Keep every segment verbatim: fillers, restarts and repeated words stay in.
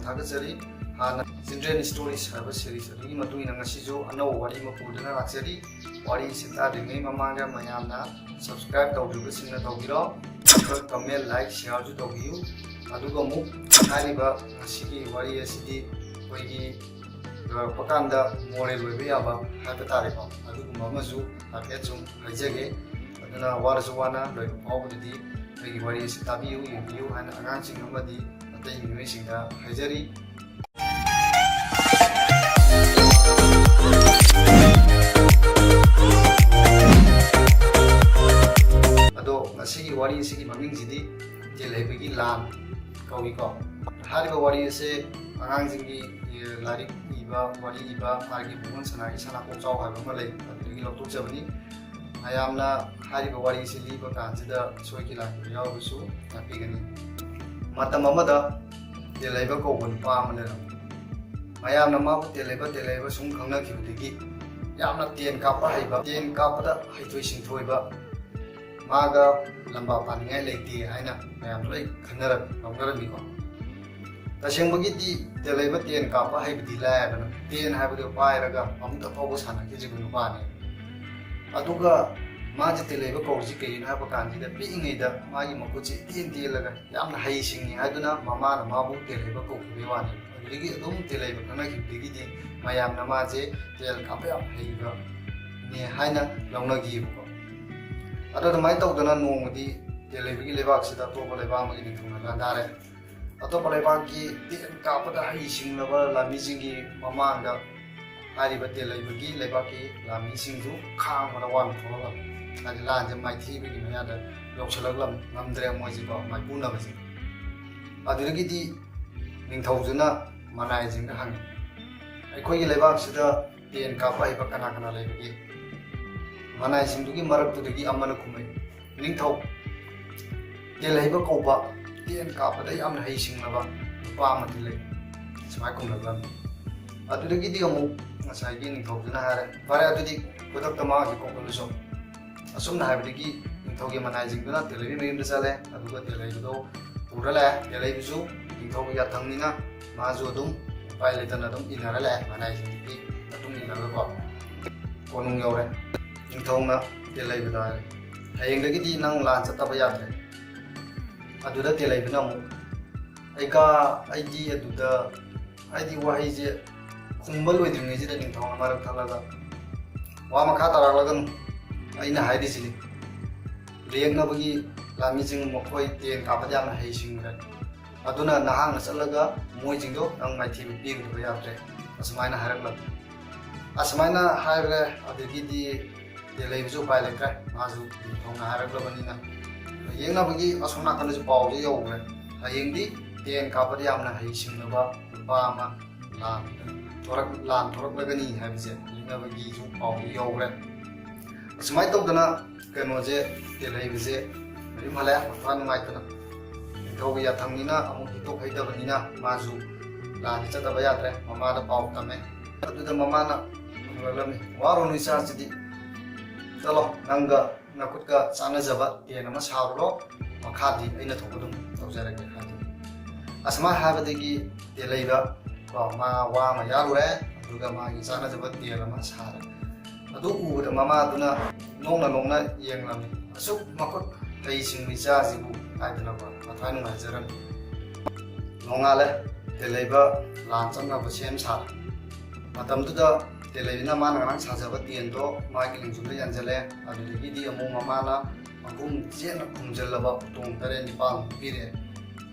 ꯊꯥꯒꯠꯆꯔꯤ꯫ ꯍꯥꯟꯅ Children Stories ꯍꯥꯏꯕ series ꯑꯗꯨꯒꯤ ꯃꯇꯨꯡ ꯏꯟꯅ ꯉꯁꯤꯁꯨ ꯑꯅꯧꯕ ꯋꯥꯔꯤ ꯑꯃ ꯄꯨꯗꯨꯅ ꯂꯥꯛꯆꯔꯤ꯫ ꯋꯥꯔꯤ ꯑꯁꯤ ꯇꯥꯗ꯭ꯔꯤꯉꯩ ꯃꯃꯥꯡꯗ ꯃꯌꯥꯝꯅ subscribe ꯇꯧꯗ꯭ꯔꯤꯕꯁꯤꯡꯅ ꯇꯧꯕꯤꯔꯣ꯫ ꯑꯗꯨꯒ comment, like, shareꯁꯨ ꯇꯧꯕꯤꯌꯨ꯫ ꯑꯗꯨꯒ ꯑꯃꯨꯛ ꯍꯥꯏꯔꯤꯕ ꯉꯁꯤꯒꯤ ꯋꯥꯔꯤ ꯑꯁꯤꯗꯤ ꯑꯩꯈꯣꯏꯒꯤ ꯌꯧꯔꯛꯄ ꯀꯥꯟꯗ moral ꯑꯣꯏꯕ ꯌꯥꯕ ꯍꯥꯏꯕ ꯇꯥꯔꯦꯀꯣ, ꯑꯗꯨꯒꯨꯝꯕ ꯑꯃꯁꯨ ꯍꯥꯏꯐꯦꯠ ꯁꯨꯝ ꯍꯥꯏꯖꯒꯦ꯫ ꯑꯗꯨꯅ ꯋꯥꯔꯁꯨ ꯋꯥꯅ ꯂꯣꯏꯕ ꯐꯥꯎꯕꯗꯗꯤ ꯑꯩꯒꯤ ꯋꯥꯔꯤ ꯑꯁꯤ ꯇꯥꯕꯤꯌꯨ, ꯌꯦꯡꯕꯤꯌꯨ ꯍꯥꯏꯅ ꯑꯉꯥꯡꯁꯤꯡ ꯑꯃꯗꯤ ꯑꯇꯩ ꯃꯤꯑꯣꯏꯁꯤꯡꯗ ꯍꯥꯏꯖꯔꯤ꯫ ꯑꯗꯣ ꯉꯁꯤꯒꯤ ꯋꯥꯔꯤ ꯑꯁꯤꯒꯤ ꯃꯃꯤꯡꯁꯤꯗꯤ ꯇꯦꯜꯍꯩꯕꯒꯤ ꯂꯥꯟ ꯀꯧꯏꯀꯣ꯫ ꯍꯥꯏꯔꯤꯕ ꯋꯥꯔꯤ ꯑꯁꯦ ꯑꯉꯥꯡꯁꯤꯡꯒꯤ, ꯑꯦ, ꯂꯥꯏꯔꯤꯛ ꯏꯕ, ꯋꯥꯔꯤ ꯏꯕ, ꯃꯥꯒꯤ ꯕꯨꯡꯉꯣꯟ ꯁꯅꯥꯒꯤ ꯁꯅꯥꯀꯣꯛꯆꯥꯎ ꯍꯥꯏꯕ ꯑꯃ ꯂꯩ, ꯑꯗꯨꯗꯒꯤ ꯂꯧꯊꯣꯛꯆꯕꯅꯤ꯫ ꯃꯌꯥꯝꯅ ꯍꯥꯏꯔꯤꯕ ꯋꯥꯔꯤꯁꯤ ꯂꯤꯕ ꯀꯥꯟꯁꯤꯗ ꯁꯣꯏꯈꯤ ꯂꯥꯟꯈꯤꯕ ꯌꯥꯎꯔꯕꯁꯨ ꯉꯥꯛꯄꯤꯒꯅꯤ꯫ ꯃꯇꯝ ꯑꯃꯗ ꯇꯦꯜꯍꯩꯕ ꯀꯧꯕ ꯅꯨꯄꯥ ꯑꯃ ꯂꯩꯔꯝꯃꯤ꯫ ꯃꯌꯥꯝꯅ ꯃꯥꯕꯨ ꯇꯦꯜꯍꯩꯕ, ꯇꯦꯜꯍꯩꯕ ꯁꯨꯝ ꯈꯪꯅꯈꯤꯕꯗꯒꯤ ꯌꯥꯝꯅ ꯇꯦꯟ ꯀꯥꯞꯄ ꯍꯩꯕ, ꯇꯦꯟ ꯀꯥꯞꯄꯗ ꯍꯩꯊꯣꯏ ꯁꯤꯡꯊꯣꯏꯕ, ꯃꯥꯒ ꯂꯝꯕꯥ ꯄꯥꯅꯤꯡꯉꯥꯏ ꯂꯩꯇꯦ ꯍꯥꯏꯅ ꯃꯌꯥꯝ ꯂꯣꯏ ꯈꯟꯅꯔꯝꯃꯤ, ꯂꯧꯅꯔꯝꯃꯤꯀꯣ꯫ ꯇꯁꯦꯡꯕꯒꯤꯗꯤ ꯇꯦꯜꯍꯩꯕ ꯇꯦꯟ ꯀꯥꯞꯄ ꯍꯩꯕꯗꯤ ꯂꯥꯏꯔꯗꯅ, ꯇꯦꯟ ꯍꯥꯏꯕꯗꯨ ꯄꯥꯏꯔꯒ ꯑꯃꯨꯛꯇ ꯐꯥꯎꯕ ꯁꯥꯟꯅꯈꯤꯗ꯭ꯔꯤꯕ ꯅꯨꯄꯥꯅꯦ꯫ ꯑꯗꯨꯒ ꯃꯥꯁꯦ ꯇꯦꯜꯍꯩꯕ ꯀꯧꯔꯤꯁꯤ ꯀꯩꯒꯤꯅꯣ ꯍꯥꯏꯕ ꯀꯥꯟꯁꯤꯗ, ꯄꯤꯛꯏꯉꯩꯗ ꯃꯥꯒꯤ ꯃꯈꯨꯠꯁꯤ ꯏꯇꯦꯟ ꯇꯦꯜꯂꯒ ꯌꯥꯝꯅ ꯍꯩ ꯁꯤꯡꯉꯤ ꯍꯥꯏꯗꯨꯅ ꯃꯃꯥꯅ ꯃꯥꯕꯨ ꯇꯦꯜꯍꯩꯕ ꯀꯧꯈꯤꯕꯒꯤ ꯋꯥꯅꯤ꯫ ꯑꯗꯨꯗꯒꯤ ꯑꯗꯨꯝ ꯇꯦꯜꯍꯩꯕ ꯈꯪꯅꯈꯤꯕꯗꯒꯤꯗꯤ ꯃꯌꯥꯝꯅ ꯃꯥꯁꯦ ꯇꯦꯜ ꯀꯥꯞꯄ ꯌꯥꯝ ꯍꯩꯕꯅꯦ ꯍꯥꯏꯅ ꯂꯧꯅꯈꯤꯕꯀꯣ꯫ ꯑꯗꯣ ꯑꯗꯨꯃꯥꯏꯅ ꯇꯧꯗꯅ ꯅꯣꯡꯃꯗꯤ ꯇꯦꯜꯍꯩꯕꯒꯤ ꯂꯩꯕꯥꯛꯁꯤꯗ ꯑꯇꯣꯞꯄ ꯂꯩꯕꯥꯛ ꯑꯃꯒꯤ ꯅꯤꯡꯊꯧꯅ ꯂꯥꯟꯗꯥꯔꯦ꯫ ꯑꯇꯣꯞꯄ ꯂꯩꯕꯥꯛꯀꯤ ꯇꯦꯟ ꯀꯥꯞꯄꯗ ꯍꯩ ꯁꯤꯡꯂꯕ ꯂꯥꯟꯃꯤꯁꯤꯡꯒꯤ ꯃꯃꯥꯡꯗ ꯍꯥꯏꯔꯤꯕ ꯇꯦꯜꯍꯩꯕꯒꯤ ꯂꯩꯕꯥꯛꯀꯤ ꯂꯥꯟꯃꯤꯁꯤꯡꯗꯨ ꯈꯥꯡꯕꯗ ꯋꯥꯅ ꯊꯣꯛꯂꯛꯂꯝꯃꯤ꯫ ꯍꯥꯏꯗꯤ ꯂꯥꯟꯁꯦ ꯃꯥꯏꯊꯤꯕꯒꯤ ꯃꯌꯥꯗ ꯌꯧꯁꯤꯜꯂꯛꯂꯝ-, ꯉꯝꯗ꯭ꯔꯦ ꯃꯣꯏꯁꯤꯀꯣ, ꯃꯥꯏꯄꯨꯅꯕꯁꯦ꯫ ꯑꯗꯨꯗꯒꯤꯗꯤ ꯅꯤꯡꯊꯧꯗꯨꯅ ꯃꯅꯥꯏꯁꯤꯡꯗ ꯍꯪꯉꯤ, "ꯑꯩꯈꯣꯏꯒꯤ ꯂꯩꯕꯥꯛꯁꯤꯗ ꯇꯦꯟ ꯀꯥꯞꯄ ꯍꯩꯕ ꯀꯅꯥ ꯀꯅꯥ ꯂꯩꯕꯒꯦ?" ꯃꯅꯥꯏꯁꯤꯡꯗꯨꯒꯤ ꯃꯔꯛꯇꯨꯗꯒꯤ ꯑꯃꯅ ꯈꯨꯝꯃꯛꯏ, "ꯅꯤꯡꯊꯧ, ꯇꯦꯜꯍꯩꯕ ꯀꯧꯕ ꯇꯦꯟ ꯀꯥꯞꯄꯗ ꯌꯥꯝꯅ ꯍꯩ ꯁꯤꯡꯂꯕ ꯅꯨꯄꯥ ꯑꯃꯗꯤ ꯂꯩ"꯫ ꯁꯨꯃꯥꯏꯅ ꯈꯨꯝꯂꯛꯂꯝꯃꯤ꯫ ꯑꯗꯨꯗꯒꯤꯗꯤ ꯑꯃꯨꯛ ꯉꯁꯥꯏꯒꯤ ꯅꯤꯡꯊꯧꯗꯨꯅ ꯍꯥꯏꯔꯦ, "ꯐꯔꯦ, ꯑꯗꯨꯗꯤ ꯈꯨꯗꯛꯇ ꯃꯥꯒꯤ ꯀꯧꯈꯠꯂꯨꯁꯨ"꯫ ꯑꯁꯨꯝꯅ ꯍꯥꯏꯕꯗꯒꯤ ꯅꯤꯡꯊꯧꯒꯤ ꯃꯅꯥꯏꯁꯤꯡꯗꯨꯅ ꯇꯦꯜꯍꯩꯕꯤ ꯃꯌꯨꯝꯗ ꯆꯠꯂꯦ, ꯑꯗꯨꯒ ꯇꯦꯜꯍꯩꯕꯗꯣ ꯄꯨꯔ ꯂꯥꯛꯑꯦ꯫ ꯇꯦꯜꯍꯩꯕꯤꯁꯨ ꯅꯤꯡꯊꯧꯒꯤ ꯌꯥꯊꯪꯅꯤꯅ ꯃꯥꯁꯨ ꯑꯗꯨꯝ ꯎꯄꯥꯏ ꯂꯩꯇꯅ ꯑꯗꯨꯝ ꯏꯟꯅꯔ ꯂꯥꯛꯑꯦ, ꯃꯅꯥꯏꯁꯤꯡꯗꯨꯒꯤ ꯃꯇꯨꯡ ꯏꯜꯂꯒꯀꯣ꯫ ꯀꯣꯅꯨꯡ ꯌꯧꯔꯦ꯫ ꯅꯤꯡꯊꯧꯅ ꯇꯦꯂꯩꯕꯗ ꯍꯥꯏꯔꯦ, "ꯍꯌꯦꯡꯗꯒꯤꯗꯤ ꯅꯪ ꯂꯥꯟ ꯆꯠꯇꯕ ꯌꯥꯗ꯭ꯔꯦ"꯫ ꯑꯗꯨꯗ ꯇꯦꯂꯩꯕꯅ ꯑꯃꯨꯛ, "ꯑꯩꯒ ꯑꯩꯗꯤ ꯑꯗꯨꯗ", ꯍꯥꯏꯗꯤ ꯋꯥꯍꯩꯁꯦ ꯈꯨꯝꯕ ꯂꯣꯏꯗ꯭ꯔꯤꯉꯩꯁꯤꯗ ꯅꯤꯡꯊꯧꯅ ꯃꯔꯛ ꯊꯠꯂꯒ ꯋꯥ ꯃꯈꯥ ꯇꯥꯔꯛꯂꯒꯅꯨ, ꯑꯩꯅ ꯍꯥꯏꯔꯤꯁꯤꯅꯤ꯫ ꯂꯦꯡꯅꯕꯒꯤ ꯂꯥꯟꯃꯤꯁꯤꯡ ꯃꯈꯣꯏ ꯇꯦꯟ ꯀꯥꯞꯄꯗ ꯌꯥꯝꯅ ꯍꯩꯁꯤꯡꯈ꯭ꯔꯦ꯫ ꯑꯗꯨꯅ ꯅꯍꯥꯛꯅ ꯆꯠꯂꯒ ꯃꯣꯏꯁꯤꯡꯗꯣ ꯅꯪ ꯃꯥꯏꯊꯤꯕ ꯄꯤꯔꯨꯗꯕ ꯌꯥꯗ꯭ꯔꯦ꯫ ꯑꯁꯨꯃꯥꯏꯅ ꯍꯥꯏꯔꯛꯂꯝꯃꯤ꯫ ꯑꯁꯨꯃꯥꯏꯅ ꯍꯥꯏꯔꯦ꯫ ꯑꯗꯒꯤꯗꯤ ꯇꯦꯂꯩꯕꯁꯨ ꯎꯄꯥꯏ ꯂꯩꯇ꯭ꯔꯦ꯫ ꯃꯥꯁꯨ ꯅꯤꯡꯊꯧꯅ ꯍꯥꯏꯔꯛꯂꯕꯅꯤꯅ ꯌꯦꯡꯅꯕꯒꯤ ꯑꯁꯣꯝ ꯅꯥꯀꯟꯗꯁꯨ ꯄꯥꯎꯁꯦ ꯌꯧꯈ꯭ꯔꯦ꯫ ꯍꯌꯦꯡꯗꯤ ꯇꯦꯟ ꯀꯥꯞꯄꯗ ꯌꯥꯝꯅ ꯍꯩꯁꯤꯡꯂꯕ ꯅꯨꯄꯥ ꯑꯃ ꯂꯥꯟ ꯊꯣꯔꯛ-, ꯂꯥꯟ ꯊꯣꯔꯛꯂꯒꯅꯤ ꯍꯥꯏꯕꯁꯦ ꯌꯦꯡꯅꯕꯒꯤꯁꯨ ꯄꯥꯎꯁꯦ ꯌꯧꯈ꯭ꯔꯦ꯫ ꯑꯁꯨꯃꯥꯏꯅ ꯇꯧꯗꯅ ꯀꯩꯅꯣꯁꯦ, ꯇꯦꯂꯩꯕꯁꯦ ꯃꯌꯨꯝ ꯍꯜꯂꯛꯑꯦ, ꯃꯊ꯭ꯋꯥꯏ ꯅꯨꯡꯉꯥꯏꯇꯅ꯫ ꯅꯤꯡꯊꯧꯒꯤ ꯌꯥꯊꯪꯅꯤꯅ ꯑꯃꯨꯛ ꯍꯤꯛꯇꯣꯛ ꯍꯩꯇꯕꯅꯤꯅ ꯃꯥꯁꯨ ꯂꯥꯟꯗꯤ ꯆꯠꯇꯕ ꯌꯥꯗ꯭ꯔꯦ꯫ ꯃꯃꯥꯗ ꯄꯥꯎ ꯇꯝꯃꯦ꯫ ꯑꯗꯨꯗ ꯃꯃꯥꯅ ꯍꯪꯂꯛꯂꯝꯃꯤ, "ꯋꯥꯔꯨꯅꯨ ꯏꯆꯥꯁꯤꯗꯤ, ꯆꯠꯂꯣ, ꯅꯪꯒ ꯅꯈꯨꯠꯀ ꯆꯥꯟꯅꯖꯕ ꯇꯦꯟ ꯑꯃ ꯁꯥꯔꯨꯔꯣ, ꯃꯈꯥꯗꯤ ꯑꯩꯅ ꯊꯣꯛꯄ ꯑꯗꯨꯝ ꯇꯧꯖꯔꯒꯦ" ꯍꯥꯏꯗꯨꯅ꯫ ꯑꯁꯨꯃꯥꯏꯅ ꯍꯥꯏꯕꯗꯒꯤ ꯇꯦꯂꯩꯕ ꯀꯣ, ꯃꯥ ꯋꯥ ꯑꯃ ꯌꯥꯔꯨꯔꯦ, ꯑꯗꯨꯒ ꯃꯥꯒꯤ ꯆꯥꯅꯖꯕ ꯇꯦꯟ ꯑꯃ ꯁꯥꯔꯦ꯫ ꯑꯗꯨ ꯎꯕꯗ ꯃꯃꯥꯗꯨꯅ ꯅꯣꯡꯅ ꯅꯣꯡꯅ ꯌꯦꯡꯂꯝꯃꯤ꯫ "ꯑꯁꯨꯛ ꯃꯈꯨꯠ ꯍꯩꯁꯤꯡꯕ ꯏꯆꯥꯁꯤꯕꯨ" ꯍꯥꯏꯗꯅꯀꯣ, ꯃꯊ꯭ꯋꯥꯏ ꯅꯨꯡꯉꯥꯏꯖꯔꯝꯃꯤ꯫ ꯅꯣꯡꯉꯥꯜꯂꯦ꯫ ꯇꯦꯂꯩꯕ ꯂꯥꯟ ꯆꯠꯅꯕ ꯁꯦꯝ ꯁꯥꯔꯦ꯫ ꯃꯇꯝꯗꯨꯗ ꯇꯦꯂꯩꯕꯅ ꯃꯥꯅ ꯉꯔꯥꯡ ꯁꯥꯖꯕ ꯇꯦꯟꯗꯣ ꯃꯥꯒꯤ ꯂꯦꯡꯖꯨꯝꯗ ꯌꯥꯟꯁꯤꯜꯂꯦ꯫ ꯑꯗꯨꯗꯒꯤꯗꯤ ꯑꯃꯨꯛ ꯃꯃꯥꯅ ꯃꯈꯨꯝ ꯆꯦꯠꯅ ꯈꯨꯝꯖꯤꯜꯂꯕ ꯎꯇꯣꯡ ꯇꯔꯦꯠ ꯅꯤꯄꯥꯜꯃꯨꯛ ꯄꯤꯔꯛꯑꯦ꯫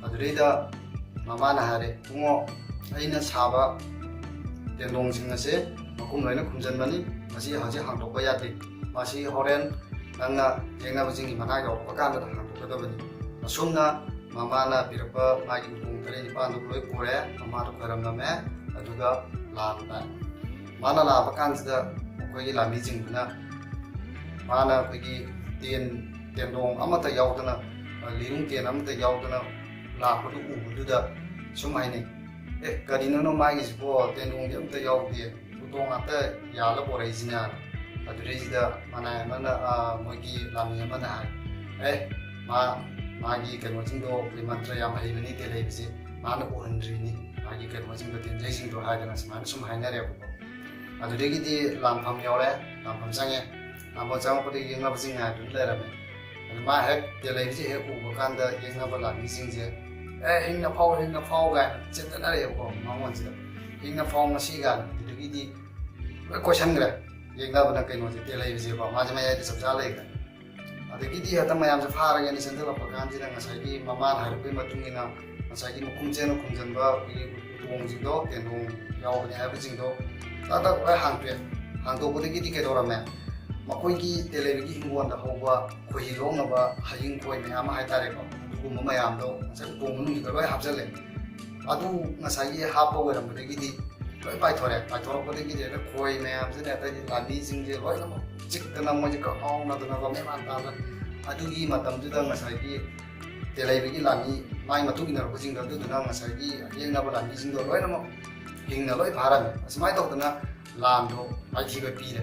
ꯑꯗꯨꯗꯩꯗ ꯃꯃꯥꯅ ꯍꯥꯏꯔꯦ, "ꯏꯕꯨꯡꯉꯣ, ꯑꯩꯅ ꯁꯥꯕ ꯇꯦꯟꯗꯣꯡꯁꯤꯡ ꯑꯁꯦ ꯃꯈꯨꯝ ꯂꯣꯏꯅ ꯈꯨꯝꯖꯤꯟꯕꯅꯤ꯫ ꯃꯁꯤ ꯍꯧꯖꯤꯛ ꯍꯥꯡꯗꯣꯛꯄ ꯌꯥꯗꯦ꯫ ꯃꯁꯤ ꯍꯣꯔꯦꯟ ꯅꯪꯅ ꯌꯦꯡꯅꯕꯁꯤꯡꯒꯤ ꯃꯅꯥꯛ ꯌꯧꯔꯛꯄ ꯀꯥꯟꯗ ꯍꯥꯡꯗꯣꯛꯀꯗꯕꯅꯤ"꯫ ꯑꯁꯨꯝꯅ ꯃꯃꯥꯅ ꯄꯤꯔꯛꯄ ꯃꯥꯒꯤ ꯎꯇꯣꯡ ꯇꯔꯦꯠ ꯅꯤꯄꯥꯜꯗꯨ ꯂꯣꯏ ꯄꯨꯔꯦ, ꯃꯃꯥꯗ ꯈꯣꯏꯔꯝꯂꯝꯃꯦ꯫ ꯑꯗꯨꯒ ꯂꯥꯛꯄ, ꯃꯥꯅ ꯂꯥꯛꯄ ꯀꯥꯟꯁꯤꯗ ꯃꯈꯣꯏꯒꯤ ꯂꯥꯟꯃꯤꯁꯤꯡꯗꯨꯅ ꯃꯥꯅ ꯑꯩꯈꯣꯏꯒꯤ ꯇꯦꯟ, ꯇꯦꯟꯗꯣꯡ ꯑꯃꯠꯇ ꯌꯥꯎꯗꯅ, ꯂꯤꯔꯨꯡ ꯇꯦꯟ ꯑꯃꯠꯇ ꯌꯥꯎꯗꯅ ꯂꯥꯛꯄꯗꯨ ꯎꯕꯗꯨꯗ ꯁꯨꯝ ꯍꯥꯏꯅꯩ, "ꯑꯦ, ꯀꯔꯤꯅꯣꯅꯣ ꯃꯥꯒꯤꯁꯤꯕꯣ? ꯇꯦꯟꯗꯣꯡꯗꯤ ꯑꯝꯇ ꯌꯥꯎꯗꯦ, ꯎꯇꯣꯡ ꯉꯥꯛꯇ ꯌꯥꯜꯂ ꯄꯣꯔꯛꯏꯁꯤꯅ"꯫ ꯑꯗꯨꯗꯩꯁꯤꯗ ꯃꯅꯥꯏ ꯑꯃꯅ, ꯑ, ꯃꯣꯏꯒꯤ ꯂꯥꯟꯃꯤ ꯑꯃꯅ ꯍꯥꯏ, "ꯑꯦ, ꯃꯥ, ꯃꯥꯒꯤ ꯀꯩꯅꯣꯁꯤꯡꯗꯣ ꯑꯩꯈꯣꯏ ꯃꯟꯇ꯭ꯔ ꯌꯥꯝ ꯍꯩꯕꯅꯤ, ꯇꯦꯂꯩꯕꯁꯦ ꯃꯥꯅ ꯎꯍꯟꯗ꯭ꯔꯤꯅꯤ"꯫ ꯃꯥꯒꯤ ꯀꯩꯅꯣꯁꯤꯡꯗꯣ, ꯇꯦꯟꯖꯩꯁꯤꯡꯗꯣ ꯍꯥꯏꯗꯅ ꯁꯨꯃꯥꯏꯅ ꯁꯨꯝ ꯍꯥꯏꯅꯔꯦꯕꯀꯣ꯫ ꯑꯗꯨꯗꯒꯤꯗꯤ ꯂꯥꯟꯐꯝ ꯌꯧꯔꯦ, ꯂꯥꯟꯐꯝ ꯆꯪꯉꯦ꯫ ꯂꯥꯟꯐꯝ ꯆꯪꯉꯛꯄꯗꯒꯤ ꯌꯦꯛꯅꯕꯁꯤꯡ ꯉꯥꯏꯗꯨꯅ ꯂꯩꯔꯝꯃꯦ꯫ ꯑꯗꯨ ꯃꯥ ꯍꯦꯛ ꯇꯦꯜꯍꯩꯕꯁꯦ ꯍꯦꯛ ꯎꯕ ꯀꯥꯟꯗ ꯌꯦꯛꯅꯕ ꯂꯥꯟꯃꯤꯁꯤꯡꯁꯦ "ꯑꯦ, ꯍꯤꯡꯅ ꯐꯥꯎ, ꯍꯤꯡꯅ ꯐꯥꯎ" ꯀꯥꯏꯅ ꯆꯦꯟꯊꯅꯔꯛꯑꯦꯕꯀꯣ ꯃꯉꯣꯟꯁꯤꯗ꯫ "ꯍꯤꯡꯅ ꯐꯥꯎ ꯉꯁꯤ" ꯀꯥꯏꯅ꯫ ꯑꯗꯨꯗꯒꯤꯗꯤ ꯂꯣꯏ ꯀꯣꯏꯁꯟꯈ꯭ꯔꯦ ꯌꯦꯛꯅꯕꯅ ꯀꯩꯅꯣꯁꯦ, ꯇꯦꯜꯍꯩꯕꯁꯦꯀꯣ꯫ ꯃꯥꯁꯦ ꯃꯌꯥꯏꯗ ꯆꯞ ꯆꯥ ꯂꯩꯈ꯭ꯔꯦ꯫ ꯑꯗꯒꯤꯗꯤ ꯍꯦꯛꯇ ꯃꯌꯥꯝꯁꯦ ꯐꯥꯔꯒꯦꯅ ꯆꯦꯟꯁꯤꯜꯂꯛꯄ ꯀꯥꯟꯁꯤꯗ ꯉꯁꯥꯏꯒꯤ ꯃꯃꯥꯅ ꯍꯥꯏꯔꯛꯄꯒꯤ ꯃꯇꯨꯡ ꯏꯟꯅ ꯉꯁꯥꯏꯒꯤ ꯃꯈꯨꯝ ꯆꯦꯅ ꯈꯨꯝꯖꯤꯟꯕ ꯑꯩꯈꯣꯏꯒꯤ ꯎꯇꯣꯡꯁꯤꯡꯗꯣ, ꯇꯦꯟꯗꯣꯡ ꯌꯥꯎꯕꯅꯦ ꯍꯥꯏꯕꯁꯤꯡꯗꯣ ꯇꯥꯛ ꯇꯥꯛ ꯂꯣꯏ ꯍꯥꯡꯇꯣꯛꯑꯦ꯫ ꯍꯥꯡꯗꯣꯛꯄꯗꯒꯤꯗꯤ ꯀꯩꯗꯧꯔꯝꯃꯦ? ꯃꯈꯣꯏꯒꯤ ꯇꯦꯜꯍꯩꯕꯒꯤ ꯍꯤꯡꯒꯣꯜꯗ ꯍꯧꯕ ꯈꯣꯏꯍꯤ ꯂꯣꯛꯅꯕ ꯍꯌꯤꯡ ꯈꯣꯏ ꯃꯌꯥꯝ ꯑꯃ ꯍꯥꯏꯇꯥꯔꯦꯀꯣ, ꯑꯗꯨꯒꯨꯝꯕ ꯃꯌꯥꯝꯗꯣ ꯉꯁꯥꯏ ꯎꯇꯣꯡ ꯃꯅꯨꯡꯁꯤꯗ ꯂꯣꯏ ꯍꯥꯞꯆꯜꯂꯦ꯫ ꯑꯗꯨ ꯉꯁꯥꯏꯒꯤ ꯍꯥꯞꯄ ꯑꯣꯏꯔꯝꯕꯗꯒꯤꯗꯤ ꯂꯣꯏ ꯄꯥꯏꯊꯣꯔꯛꯑꯦ꯫ ꯄꯥꯏꯊꯣꯔꯛꯄꯗꯒꯤꯗꯤ ꯍꯦꯛꯇ ꯈꯣꯏ ꯃꯌꯥꯝꯁꯤꯅ ꯍꯦꯛꯇ ꯂꯥꯟꯃꯤꯁꯤꯡꯁꯦ ꯂꯣꯏꯅꯃꯛ ꯆꯤꯛꯇꯅ ꯃꯣꯏꯁꯦ ꯀꯥꯎꯅꯗꯅꯀꯣ, ꯃꯦꯟ ꯃꯥꯟ ꯇꯥꯗꯅ꯫ ꯑꯗꯨꯒꯤ ꯃꯇꯝꯗꯨꯗ ꯉꯁꯥꯏꯒꯤ ꯇꯦꯜꯍꯩꯕꯒꯤ ꯂꯥꯟꯃꯤ, ꯃꯥꯏ ꯃꯇꯨꯡ ꯏꯟꯅꯔꯛꯄꯁꯤꯡꯗꯣ, ꯑꯗꯨꯗꯨꯅ ꯉꯁꯥꯏꯒꯤ ꯌꯦꯛꯅꯕ ꯂꯥꯟꯃꯤꯁꯤꯡꯗꯣ ꯂꯣꯏꯅꯃꯛ ꯍꯤꯡꯅ ꯂꯣꯏ ꯐꯥꯔꯝꯃꯦ꯫ ꯑꯁꯨꯃꯥꯏꯅ ꯇꯧꯗꯅ ꯂꯥꯟꯗꯣ ꯃꯥꯏꯊꯤꯕ ꯄꯤꯔꯦ꯫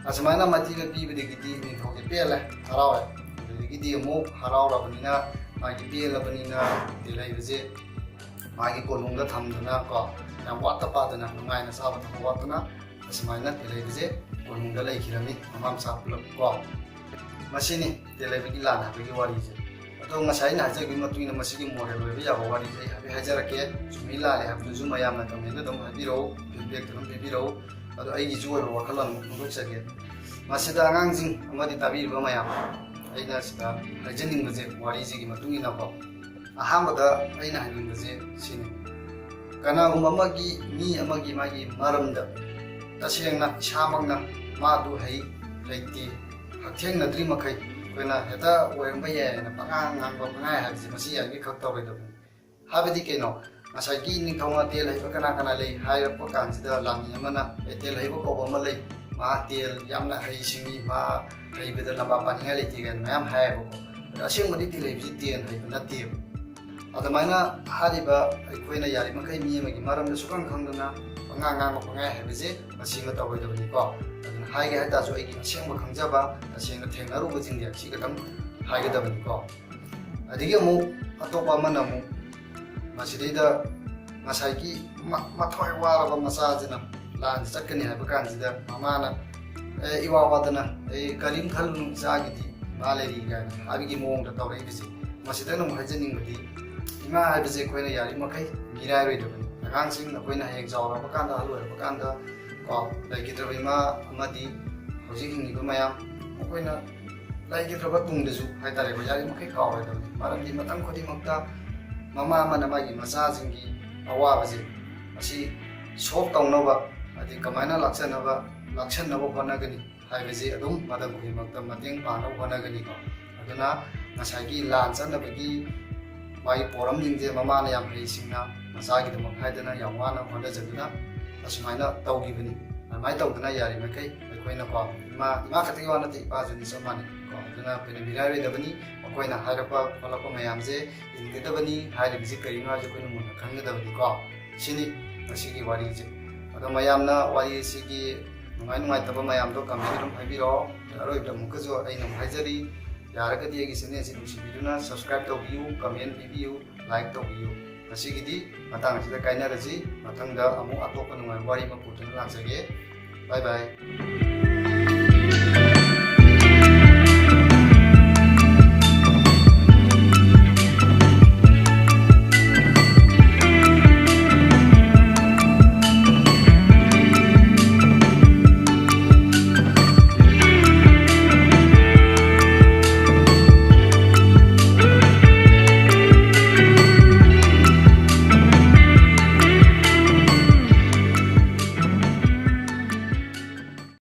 ꯑꯁꯨꯃꯥꯏꯅ ꯃꯥꯏꯊꯤꯕ ꯄꯤꯕꯗꯒꯤꯗꯤ ꯅꯤꯡꯊꯧꯁꯦ ꯄꯦꯜꯂꯦ, ꯍꯔꯥꯎꯔꯦ꯫ ꯑꯗꯨꯗꯒꯤꯗꯤ ꯑꯃꯨꯛ ꯍꯔꯥꯎꯔꯕꯅꯤꯅ, ꯃꯥꯒꯤ ꯄꯦꯜꯂꯕꯅꯤꯅ, ꯇꯦꯜꯍꯩꯕꯁꯦ ꯃꯥꯒꯤ ꯀꯣꯅꯨꯡꯗ ꯊꯝꯗꯅ ꯀꯣ, ꯌꯥꯝ ꯋꯥꯠꯇ ꯄꯥꯗꯅ, ꯅꯨꯡꯉꯥꯏꯅ ꯆꯥꯕ ꯊꯛꯄ ꯋꯥꯠꯇꯅ, ꯑꯁꯨꯃꯥꯏꯅ ꯇꯦꯜꯍꯩꯕꯁꯦ ꯀꯣꯅꯨꯡꯗ ꯂꯩꯈꯤꯔꯝꯃꯤ, ꯃꯃꯥ ꯃꯆꯥ ꯄꯨꯂꯞ ꯀꯣ꯫ ꯃꯁꯤꯅꯤ ꯇꯦꯜꯍꯩꯕꯒꯤ ꯂꯥꯟ ꯍꯥꯏꯕꯒꯤ ꯋꯥꯔꯤꯁꯦ꯫ ꯑꯗꯣ ꯉꯁꯥꯏ ꯑꯩꯅ ꯍꯥꯏꯖꯈꯤꯕ ꯃꯇꯨꯡ ꯏꯟꯅ ꯃꯁꯤꯒꯤ moral ꯑꯣꯏꯕ ꯌꯥꯕ ꯋꯥꯔꯤꯁꯦ ꯑꯩ ꯍꯥꯏꯐꯦꯠ ꯍꯥꯏꯖꯔꯛꯀꯦ꯫ ꯆꯨꯝꯃꯤ ꯂꯥꯜꯂꯤ ꯍꯥꯏꯕꯗꯨꯁꯨ ꯃꯌꯥꯝꯅ commentꯗ ꯑꯗꯨꯝ ꯍꯥꯏꯕꯤꯔꯛꯎ, feedbackꯇ ꯑꯗꯨꯝ ꯄꯤꯕꯤꯔꯛꯎ꯫ ꯑꯗꯣ ꯑꯩꯒꯤꯁꯨ ꯑꯣꯏꯕ ꯋꯥꯈꯜꯂꯣꯟ ꯑꯃ ꯐꯣꯡꯗꯣꯛꯆꯒꯦ꯫ ꯃꯁꯤꯗ ꯑꯉꯥꯡꯁꯤꯡ ꯑꯃꯗꯤ ꯇꯥꯕꯤꯔꯤꯕ ꯃꯌꯥꯝ, ꯑꯩꯅ ꯁꯤꯗ ꯍꯥꯏꯖꯅꯤꯡꯕꯁꯦ, ꯋꯥꯔꯤꯁꯤꯒꯤ ꯃꯇꯨꯡ ꯏꯟꯅꯀꯣ, ꯑꯍꯥꯟꯕꯗ ꯑꯩꯅ ꯍꯥꯏꯅꯤꯡꯕꯁꯦ ꯁꯤꯅꯤ: ꯀꯅꯥꯒꯨꯝꯕ ꯑꯃꯒꯤ, ꯃꯤ ꯑꯃꯒꯤ ꯃꯥꯒꯤ ꯃꯔꯝꯗ ꯇꯁꯦꯡꯅ ꯏꯁꯥꯃꯛꯅ ꯃꯥꯗꯨ ꯍꯩ ꯂꯩꯇꯦ ꯍꯛꯊꯦꯡꯅꯗ꯭ꯔꯤ ꯃꯈꯩ ꯑꯩꯈꯣꯏꯅ ꯍꯦꯛꯇ ꯑꯣꯏꯔꯝꯕ ꯌꯥꯏ ꯍꯥꯏꯅ ꯄꯉꯥꯡ ꯉꯥꯡꯕ, ꯄꯉꯥꯏ ꯍꯥꯏꯕꯁꯦ ꯃꯁꯤ ꯌꯥꯔꯤꯈꯛ ꯇꯧꯔꯣꯏꯗꯕꯅꯤ꯫ ꯍꯥꯏꯕꯗꯤ ꯀꯩꯅꯣ? ꯉꯁꯥꯏꯒꯤ ꯅꯤꯡꯊꯧꯅ ꯇꯦꯜ ꯍꯩꯕ ꯀꯅꯥ ꯀꯅꯥ ꯂꯩ ꯍꯥꯏꯔꯛꯄ ꯀꯥꯟꯁꯤꯗ, ꯂꯥꯟꯃꯤ ꯑꯃꯅ "ꯑꯦ, ꯇꯦꯜ ꯍꯩꯕ ꯀꯧꯕ ꯑꯃ ꯂꯩ, ꯃꯥ ꯇꯦꯜ ꯌꯥꯝꯅ ꯍꯩ ꯁꯤꯡꯉꯤ, ꯃꯥ ꯍꯩꯕꯗ ꯂꯝꯕꯥ ꯄꯥꯅꯤꯡꯉꯥꯏ ꯂꯩꯇꯦ" ꯀꯥꯏꯅ ꯃꯌꯥꯝ ꯍꯥꯏꯌꯦꯕꯀꯣ꯫ ꯑꯗꯣ ꯑꯁꯦꯡꯕꯗꯤ ꯇꯦꯜ ꯍꯩꯕꯁꯤ ꯇꯦꯜ ꯍꯩꯕ ꯅꯠꯇꯦꯕ꯫ ꯑꯗꯨꯃꯥꯏꯅ ꯍꯥꯏꯔꯤꯕ ꯑꯩꯈꯣꯏꯅ ꯌꯥꯔꯤꯃꯈꯩ ꯃꯤ ꯑꯃꯒꯤ ꯃꯔꯝꯗ ꯁꯨꯈꯪ ꯈꯪꯗꯅ ꯄꯉꯥꯡ ꯉꯥꯡꯕ, ꯄꯉꯥꯏ ꯍꯥꯏꯕꯁꯦ ꯃꯁꯤꯃ ꯇꯧꯔꯣꯏꯗꯕꯅꯤꯀꯣ꯫ ꯑꯗꯨꯅ ꯍꯥꯏꯒꯦ ꯍꯥꯏ ꯇꯥꯔꯁꯨ ꯑꯩꯒꯤ ꯑꯁꯦꯡꯕ ꯈꯪꯖꯕ, ꯇꯁꯦꯡꯅ ꯊꯦꯡꯅꯔꯨꯕꯁꯤꯡꯁꯦ ꯁꯤ ꯈꯛꯇꯪ ꯍꯥꯏꯒꯗꯕꯅꯤꯀꯣ꯫ ꯑꯗꯒꯤ ꯑꯃꯨꯛ ꯑꯇꯣꯞꯄ ꯑꯃꯅ ꯑꯃꯨꯛ ꯃꯁꯤꯗꯩꯗ ꯉꯁꯥꯏꯒꯤ ꯃ- ꯃꯊ꯭ꯋꯥꯏ ꯋꯥꯔꯕ ꯃꯆꯥꯁꯤꯅ ꯂꯥꯟꯁꯤ ꯆꯠꯀꯅꯤ ꯍꯥꯏꯕ ꯀꯥꯟꯁꯤꯗ ꯃꯃꯥꯅ, "ꯑꯦ, ꯏꯋꯥ ꯋꯥꯗꯅ, ꯑꯦ, ꯀꯔꯤꯝ ꯈꯜꯂꯨꯅꯨ, ꯏꯆꯥꯒꯤꯗꯤ ꯏꯃꯥ ꯂꯩꯔꯤ" ꯀꯥꯏꯅ ꯍꯥꯏꯕꯒꯤ ꯃꯑꯣꯡꯗ ꯇꯧꯔꯛꯏꯕꯁꯦ, ꯃꯁꯤꯗ ꯑꯃꯨꯛ ꯍꯥꯏꯖꯅꯤꯡꯕꯗꯤ, ꯏꯃꯥ ꯍꯥꯏꯕꯁꯦ ꯑꯩꯈꯣꯏꯅ ꯌꯥꯔꯤꯃꯈꯩ ꯃꯤꯔꯥꯏꯔꯣꯏꯗꯕꯅꯤ꯫ ꯑꯉꯥꯡꯁꯤꯡ ꯑꯩꯈꯣꯏꯅ ꯍꯌꯦꯡ ꯆꯥꯎꯔꯛꯑꯕ ꯀꯥꯟꯗ, ꯑꯍꯜ ꯑꯣꯏꯔꯛꯄ ꯀꯥꯟꯗ, ꯀꯣ, ꯂꯩꯈꯤꯗ꯭ꯔꯕ ꯏꯃꯥ ꯑꯃꯗꯤ ꯍꯧꯖꯤꯛ ꯍꯤꯡꯉꯤꯕ ꯃꯌꯥꯝ, ꯃꯈꯣꯏꯅ ꯂꯩꯈꯤꯗ꯭ꯔꯕ ꯇꯨꯡꯗꯁꯨ ꯍꯥꯏꯇꯥꯔꯦꯀꯣ, ꯌꯥꯔꯤꯃꯈꯩ ꯀꯥꯎꯔꯣꯏꯗꯕꯅꯤ꯫ ꯃꯔꯝꯗꯤ ꯃꯇꯝ ꯈꯨꯗꯤꯡꯃꯛꯇ ꯃꯃꯥ ꯑꯃꯅ ꯃꯥꯒꯤ ꯃꯆꯥꯁꯤꯡꯒꯤ ꯑꯋꯥꯕꯁꯦ, ꯑꯁꯤ ꯁꯣꯜꯕ ꯇꯧꯅꯕ, ꯍꯥꯏꯗꯤ ꯀꯃꯥꯏꯅ ꯂꯥꯛꯆꯅꯕ, ꯂꯥꯛꯁꯟꯅꯕ ꯍꯣꯠꯅꯒꯅꯤ ꯍꯥꯏꯕꯁꯤ ꯑꯗꯨꯝ ꯃꯇꯝ ꯈꯨꯗꯤꯡꯃꯛꯇ ꯃꯇꯦꯡ ꯄꯥꯡꯅꯕ ꯍꯣꯠꯅꯒꯅꯤꯀꯣ꯫ ꯑꯗꯨꯅ ꯉꯁꯥꯏꯒꯤ ꯂꯥꯟ ꯆꯠꯅꯕꯒꯤ ꯃꯥꯒꯤ ꯄꯣꯔꯝꯁꯤꯡꯁꯦ ꯃꯃꯥꯅ ꯌꯥꯝ ꯍꯩꯁꯤꯡꯅ ꯃꯆꯥꯒꯤꯗꯃꯛ ꯍꯥꯏꯗꯅ ꯌꯥꯝ ꯋꯥꯅ ꯍꯣꯠꯅꯖꯗꯨꯅ ꯑꯁꯨꯃꯥꯏꯅ ꯇꯧꯈꯤꯕꯅꯤ꯫ ꯑꯗꯨꯃꯥꯏꯅ ꯇꯧꯗꯅ ꯌꯥꯔꯤꯃꯈꯩ ꯑꯩꯈꯣꯏꯅꯀꯣ, ꯏꯃꯥ, ꯏꯃꯥ ꯈꯛꯇꯒꯤ ꯋꯥ ꯅꯠꯇꯦ, ꯏꯄꯥꯁꯨꯅꯤ ꯆꯞ ꯃꯥꯟꯅꯩ ꯀꯣ꯫ ꯑꯗꯨꯅ ꯑꯩꯈꯣꯏꯅ ꯃꯤꯔꯥꯏꯔꯣꯏꯗꯕꯅꯤ, ꯃꯈꯣꯏꯅ ꯍꯥꯏꯔꯛꯄ ꯈꯣꯠꯂꯛꯄ ꯃꯌꯥꯝꯁꯦ ꯏꯟꯒꯗꯕꯅꯤ꯫ ꯍꯥꯏꯔꯤꯕꯁꯤ ꯀꯔꯤꯅꯣ ꯍꯥꯏꯕꯁꯦ ꯑꯩꯈꯣꯏꯅ ꯃꯨꯟꯅ ꯈꯪꯒꯗꯕꯅꯤꯀꯣ꯫ ꯁꯤꯅꯤ ꯉꯁꯤꯒꯤ ꯋꯥꯔꯤꯁꯦ꯫ ꯑꯗꯣ ꯃꯌꯥꯝꯅ ꯋꯥꯔꯤ ꯑꯁꯤꯒꯤ ꯅꯨꯡꯉꯥꯏ ꯅꯨꯡꯉꯥꯏꯇꯕ ꯃꯌꯥꯝꯗꯣ comment ꯑꯗꯨꯝ ꯍꯥꯏꯕꯤꯔꯛꯑꯣ꯫ ꯑꯔꯣꯏꯕꯗ ꯑꯃꯨꯛꯀꯁꯨ ꯑꯩꯅ ꯑꯃꯨꯛ ꯍꯥꯏꯖꯔꯤ, ꯌꯥꯔꯒꯗꯤ ꯑꯩꯒꯤ channel ꯑꯁꯤ ꯅꯨꯡꯁꯤꯕꯤꯗꯨꯅ subscribe ꯇꯧꯕꯤꯌꯨ, comment ꯄꯤꯕꯤꯌꯨ, like ꯇꯧꯕꯤꯌꯨ꯫ ꯉꯁꯤꯒꯤꯗꯤ ꯃꯇꯥꯡ ꯑꯁꯤꯗ ꯀꯥꯏꯅꯔꯁꯤ꯫ ꯃꯊꯪꯗ ꯑꯃꯨꯛ ꯑꯇꯣꯞꯄ ꯅꯨꯡꯉꯥꯏꯕ ꯋꯥꯔꯤ ꯑꯃ ꯄꯨꯗꯨꯅ ꯂꯥꯛꯆꯒꯦ꯫ Bye bye꯫